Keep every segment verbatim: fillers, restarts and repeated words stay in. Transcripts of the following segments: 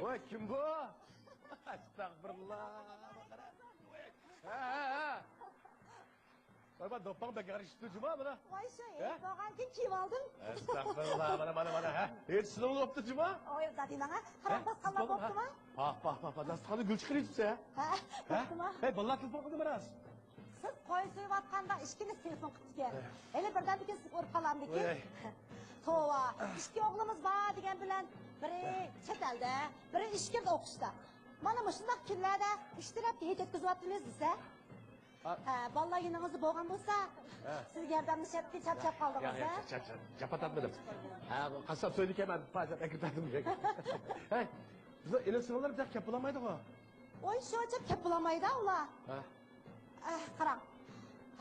ۋاي، كىم بۇ؟ ئەستەغپۇرۇللا. ھە، ھە، ھە. ۋاي، ۋاي، دوپپاڭ بەك يارىشىپتۇ جۇما بۇنا. ۋاي، شۇ ھېيت بولغاندىكىن كىيىۋالدىم. ئەستەغپۇرۇللا، مانا، مانا، مانا، ھە. ھېيت شۇنىڭ بوپتۇ جۇما. ئوي، دادىنىڭ، ھە؟ قاراڭ، باسقانلار بوپتۇما؟ پاھ، پاھ، پاھ، پاھ، داستىخاندا گۈل چىقىرىۋېتىپسەن، ھە؟ ھە؟ بوپتىما؟ ھەي، بالىلار تېلېفون قىلدىمۇ راست؟ سىز قوي سويۇۋاتقاندا ئىككىمىز تېلېفون قىپتىكەن. ھېلى بىردەمدىكىن سىزگە ئۇرۇپ قالامدىكىن. توۋا، ئىككى ئوغلىمىز بار دېگەن بىلەن بىرى چەت ئەلدە، بىرى ئىچكىرىدە ئوقۇشتا. مانا مۇشۇنداق كۈنلەردە ئىككى تەرەپكە ھېيت ئۆتكۈزۈۋاتىمىز دېسە. ھە، بالىلار يېنىڭىزدا بولغان بولسا، سىزگە ياردەملىشەتتى، چارچاپ قالدىڭىز، ھە؟ جاپا تارتمىدىم. ھە، قاسساپ سۆيدىكەن، مەن پاجاپ ئەكىرىپ بەردىم. ھەي، بىزنىڭ ئىنى سىڭىللار بىزگە كەپ بولالمايدىغۇ. ئوي، شۇ چاپ كەپ بولالمايدۇ ئۇلار. ھە. ئەھ، قاراڭ.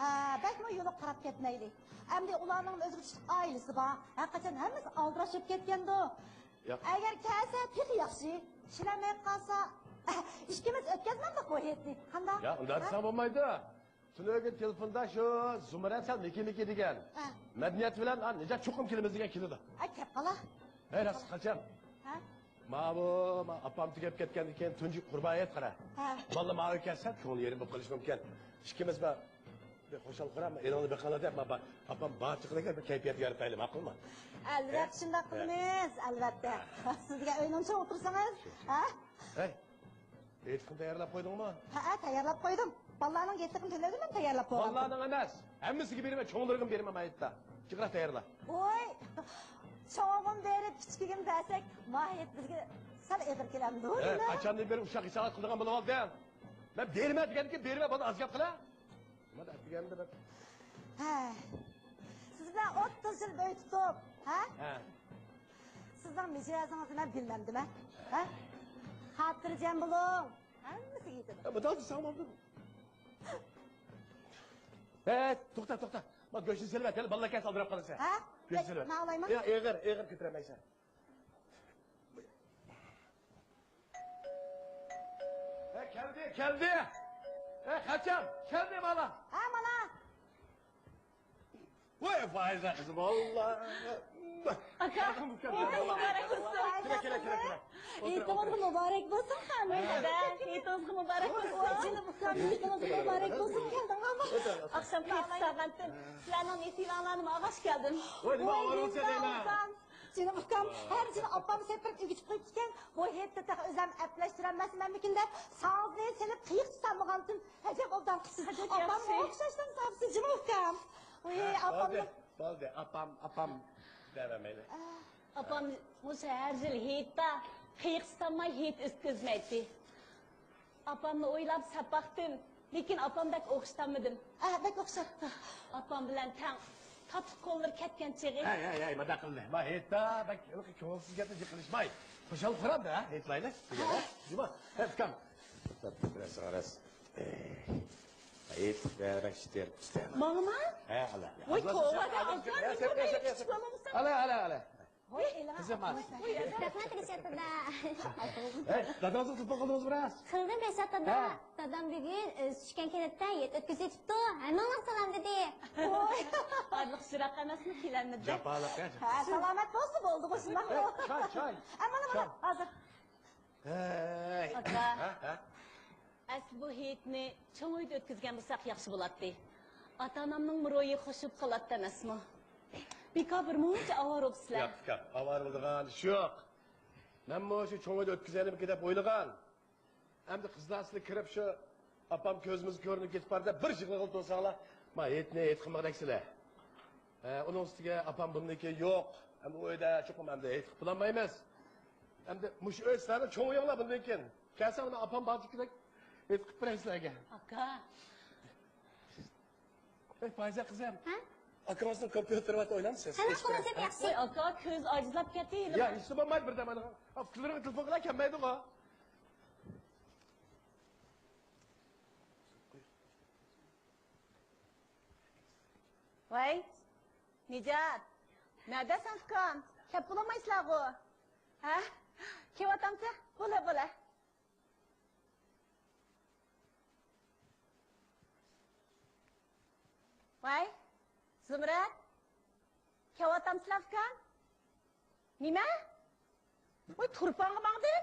ھە، بەكمۇ يولۇق قاراپ كەتمەيلى. ئەمدى ئۇلارنىڭ ئۆزىگە تۇتۇق ئائىلىسى بار. ھەرقاچان ھەممىسى ئالدىراش بولۇپ كەتكەندۇ. ياق. ئەگەر كەلسە تېخى ياخشى. كېلەلمەي قالسا، ئىككىمىز ئۆتكۈزمەمدۇق بۇ ھېيتنى. قانداق؟ ياق، ئۇنداق دېسەڭ بولمايدۇ. تۈنۈگۈن تېلېفوندا شۇ زۇمرەت سەل مىكى-مىكى دېگەن. مەدەنىيەت بىلەن، ھە، نىجات چوقۇم كېلىمىز دېگەن كېلىدۇ. ئە، كەپ قالا. ھەي، راست قاچان؟ ھە؟ ماۋۇ، ما، ئاپام تۈگەپ كەتكەندىن كېيىن تۇنجى قۇربان ھېيت قارا. ھە. بالىلار ماۋۇ كەلسە، كۆڭلى يېرىم بولۇپ قېلىشى مۇمكىن. ئىككىمىز بار. بىر خۇشال-خۇرام، ئېلىڭنى بېقىڭلار دەپ، ما، با-، ئاپام بارچىلىقىغا بىر كەيپىيات يارىتايلى، ماقۇلمۇ؟ ئەلۋەتتە، شۇنداق قىلىمىز، ئەلۋەتتە. سىز دېگەن ئۆينىڭ ئىچىگە ئولتۇرسىڭىز. ھە؟ ھەي، ھېيتلىقنى تەييارلاپ قويدۇڭمۇ؟ ھەئە، تەييارلاپ قويدۇم. بالىلارنىڭ ھېيتلىقىنى تۆلىدىم، مەن تەييارلاپ قويغان. بالىلارنىڭ ئەمەس، ھەممىسىگە بېرىمەن، چوڭلىرىغىمۇ بېرىمەن مانا ھېيتتا. جىقراق تەييارلا. ۋوي، چوڭىغىمۇ بېرىپ، كىچىكىگىمۇ بەرسەك، ماھىيەت بىزگە سەل ئېغىر كېلەمدۇ، ئە، نېمە؟ قاچاندىن بېرى ئۇششاق ھېسابات قىلىدىغان بولۇۋالدىڭ؟ مەن بېرىمەن دېگەندىكىن بېرىمەن، بولدى، ئاز گەپ قىلە. نېمە دەپ دېگەندە بىر. ھە. سىز بىلەن ئوتتۇز يىل ئۆي تۇتۇپ، ھە؟ ھە. سىزنىڭ مىجەزىڭىزنى مەن بىلمەمدىمەن، ھە؟ خاتىرجەم بولۇڭ. ھەممىسىگە يېتىدۇ. ھە، مۇنداق دېسەڭ بولدى. ھە، توختا، توختا. ما گۆشنى سېلىۋەت، ھېلى بالىلار كەلسە ئالدىراپ قالىسەن. ھە؟ گۆشنى سېلىۋەت. مەن ئالايمەن. يا، ئېغىر، ئېغىر كۆتۈرەلمەيسەن. ھە، كەلدى، كەلدى. ھە، قاچان؟ كەلدى بالا. ھە، مانا. ۋاي، فايزە قىزىم، ۋاللا. ئاكا، ھېيتىڭىز مۇبارەك بولسۇن. كېلە، كېلە، كېلە، كېلە. ھېيتىڭىزغا مۇبارەك بولسۇن، خانىم. ھە، ھېيتىڭىزغا مۇبارەك بولسۇن. ۋاي، جېنىم ئۇكام، ھېيتىڭىزغا مۇبارەك بولسۇن، كەلدىڭلارمۇ؟ ئاخشام قېيىق سالغانتىم. سىلەرنىڭ نېسىۋەڭلارنى ئالغاچ كەلدىم. ۋاي، نېمە ئاۋارە بولسا دەيمەن. جېنىم ئۇكام، ھەر يىلى ئاپام سېپىرىپ ئۆگىتىپ قويۇپتىكەن، بۇ ھېيتتا تېخى ئۆزۈم ئەپلەشتۈرەلمەسمەنمىكىن دەپ، سازنى سېلىپ قېيىقچە سالمىغانتىم. ئەجەب ئوبدان قىپسىز. ئاپامغا ئوخشاشتىن ساپسىز جېنىم ئۇكام. ۋاي، ھە، ئاپامنى. بولدى، بولدى، ئاپام، ئاپام دەۋەرمەيلى. ئاپام مۇشۇ ھەر يىل ھېيتتا قېيىقچە سالماي ھېيت ئۆتكۈزمەيتتى. ئاپامنى ئويلاپ سەپ باقتىم، لېكىن ئاپامدەك ئوخشىتالمىدىم. ئە، بەك ئوخشاپتۇ. ئاپام بىلەن تەڭ تاتلىق كونىلىرى كەتكەن چېغى. ھەي، ھەي، ھەي، مانداق قىلدى. ما ھېيتتا بەك كۆڭۈلسىز گەپنى جىق قىلىشماي، خۇشال-خۇرامدا ھېيتلايلى. ھە. جۇما، ھە، ئۇكام. بىر ئازراق. ھېيت، بەك ئىشتىياق، ئىشتىياق. ماڭىمۇ؟ ھە، ئالا. ۋاي، توۋا، ئاكا، مېنى كىچىك بالامسەن؟ ئالا، ئالا، ئالا. ۋاي، ئېلىڭا. قىزىم، ھە. رەھمەت، رەھمەت. ھەي، داداڭىزغا تېلېفون قىلدىڭىزمۇ راست؟ قىلدىم، رەشات دادا. ھە. دادام بۈگۈن، ئە، سۈتۈشكەن كەنتتە ھېيت ئۆتكۈزۈۋېتىپتۇ. ھەممىڭلارغا سالام دېدى. ۋاي، ئارىلىق يىراق ئەمەسمۇ، كېلەلمىدى. جاپالىق، ھە. ھە، سالامەت بولسا بولدى، مۇشۇنداق. ھەي، چاي، چاي. ئە، مانا، مانا، چاي. ھازىر. ھەي. ئاكا. ھە، ھە. ئەسلى بۇ ھېيتنى چوڭ ئۆيدە ئۆتكۈزگەن بولساق ياخشى بولاتتى. ئاتا-ئانامنىڭمۇ روھى خۇش بولۇپ قالاتتى ئەمەسمۇ؟ بىكار بىر مۇنچە ئاۋارە بوپسىلەر. ياق، ياق، ئاۋارە بولىدىغان ئىش يوق. مەنمۇ شۇ چوڭ ئۆيدە ئۆتكۈزەيلىمىكىن دەپ ئويلىغان. ئەمدى قىزلار سىلەر كىرىپ شۇ ئاپام كۆزىمىزگە كۆرۈنۈپ كېتىپ باردا بىر يىغلىغىلى تۇرساڭلار، ما ھېيتنى ھېيت قىلمىغۇدەكسىلەر. ھە، ئۇنىڭ ئۈستىگە ئاپام بۇندىن كېيىن يوق. ئەمدى ئۇ ئۆيدە چوقۇم ئەمدى ھېيت قىلالمايمىز. ئەمدى مۇشۇ ئۆي سىلەرنىڭ چوڭ ئۆيۈڭلار بۇندىن كېيىن. كەلسە ئۇنى ئاپام بارچە كېلەك ھېيت قىلىپ بېرەي سىلەرگە. ئاكا. ئەي، پايزە قىزىم. ھە؟ ئاكىڭىزنىڭ كومپيۇتېرى بار، ئوينامسىز؟ قېنى، قولۇڭ تېپىپ ياخشى. ۋاي، ئاكا، كۆز ئاجىزلاپ كەتتى. يا، ھېچنېمە بولمايدۇ، بىردەم ئانا. قىزلىرىغا تېلېفون قىلار، كەلمەيدىغۇ. ۋاي، نىجات، نەدە سەن ئۇكام؟ كەپ بولالمايسىلەرغۇ؟ ھە؟ كېۋاتامسە؟ بولە، بولە. ۋاي، زۇمرەت، كېۋاتامسىلەر ئۇكام؟ نېمە؟ ۋاي، تۇرپانغا ماڭدىم.